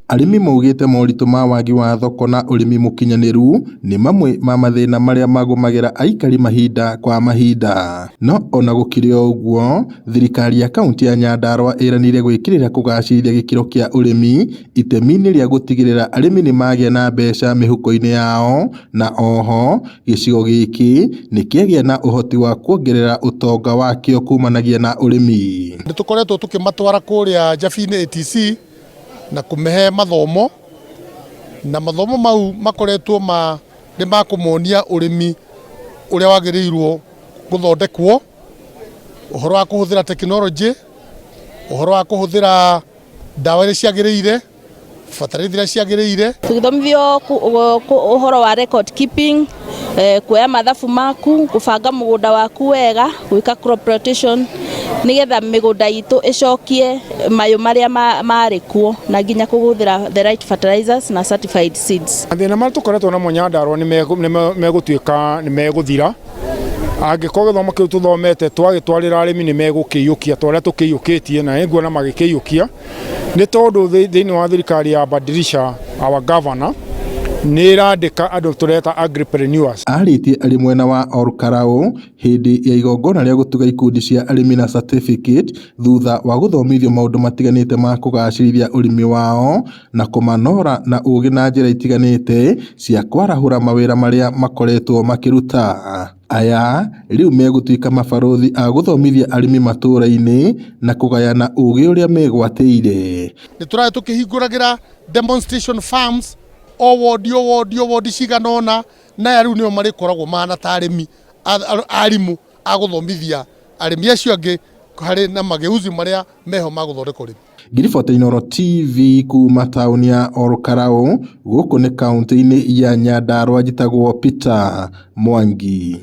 Arĩmi maugĩte moritũ ma wagi wa thoko na ũrĩmi mũkinyanĩru nĩ mamwe ma mathĩna marĩa magũmagĩra aikari mahinda kwa mahinda. No ona gũkĩrĩ o ũguo, thirikari ya kaunti ya Nyandarua ĩranĩire gwĩkĩrĩra kũgacĩrithia gĩkĩro kĩa ũrĩmi itemi-inĩ rĩa gũtigĩrĩra arĩmi nĩmagĩa na mbeca mĩhuko-inĩ yao na oho gĩcigo gĩkĩ nĩkĩagĩa na ũhoti wa kuongerera ũtonga wakĩo kumanagia na ũrĩmi. Nĩ tũkoretwo tũkĩmatwara kũrĩa Njabi-inĩ ATC na kũmehe mathomo, na mathomo mau makoretwo ma nĩ ma kũmonia ũrĩmi ũrĩa wagĩrĩirwo gũthondekwo, ũhoro wa kũhũthĩra tekinoronjĩ, ũhoro wa kũhũthĩra ndawa iria ciagĩrĩire, bataraitha iria ciagĩrĩire. Tũgĩthomithio ũhoro wa record keeping, kuoya mathabu maku, gũbanga mũgũnda waku wega, gwĩka crop rotation nĩgetha mĩgũnda itũ ĩcokie mayũ marĩa marĩ kuo na nginya kũhũthĩra the right fertilizers na certified seeds. Mathĩna marĩa tũkoretwo namo Nyandarua nĩ megũtuĩka nĩ megũthira angĩkorwo gĩthomo kĩu tũthomete twagĩtwarĩra arĩmi nĩ megũkĩiyũkia ta ũrĩa tũkĩiyũkĩtie na nĩnguona magĩkĩiyũkia nĩ tondũ thĩinĩ wa thirikari ya Badilisha our governor nĩ ĩrandĩka andũ tũreta agripreneurs. Arĩtie arĩ mwena wa Olkalau hĩndĩ ya igongona rĩa gũtuga ikundi cia arĩmi na certificate thutha wa gũthomithio maũndũ matiganĩte ma kũgacĩrithia ũrĩmi wao na kũmanora na ũgĩ na njĩra itiganĩte cia kwarahũra mawĩra marĩa makoretwo makĩruta. Aya rĩu megũtuĩka mabarũthi a gũthomithia arĩmi matũra-inĩ na kũgayana ũgĩ ũrĩa megwatĩire. Nĩ tũrathiĩ tũkĩhingũragĩra demonstration farms o wodi o wodi o wodi cigana ũna, na aya rĩu nĩo marĩkoragwo mahana ta arĩmi arimũ a gũthomithia arĩmi acio angĩ harĩ na mageuzi marĩa meho ma gũthondeka ũrĩmi. Ngiribota Inooro TV kuma taũni ya Olkalau gũkũ nĩ kaunti-inĩ ya Nyandarua njĩtagwo Peter Mwangi.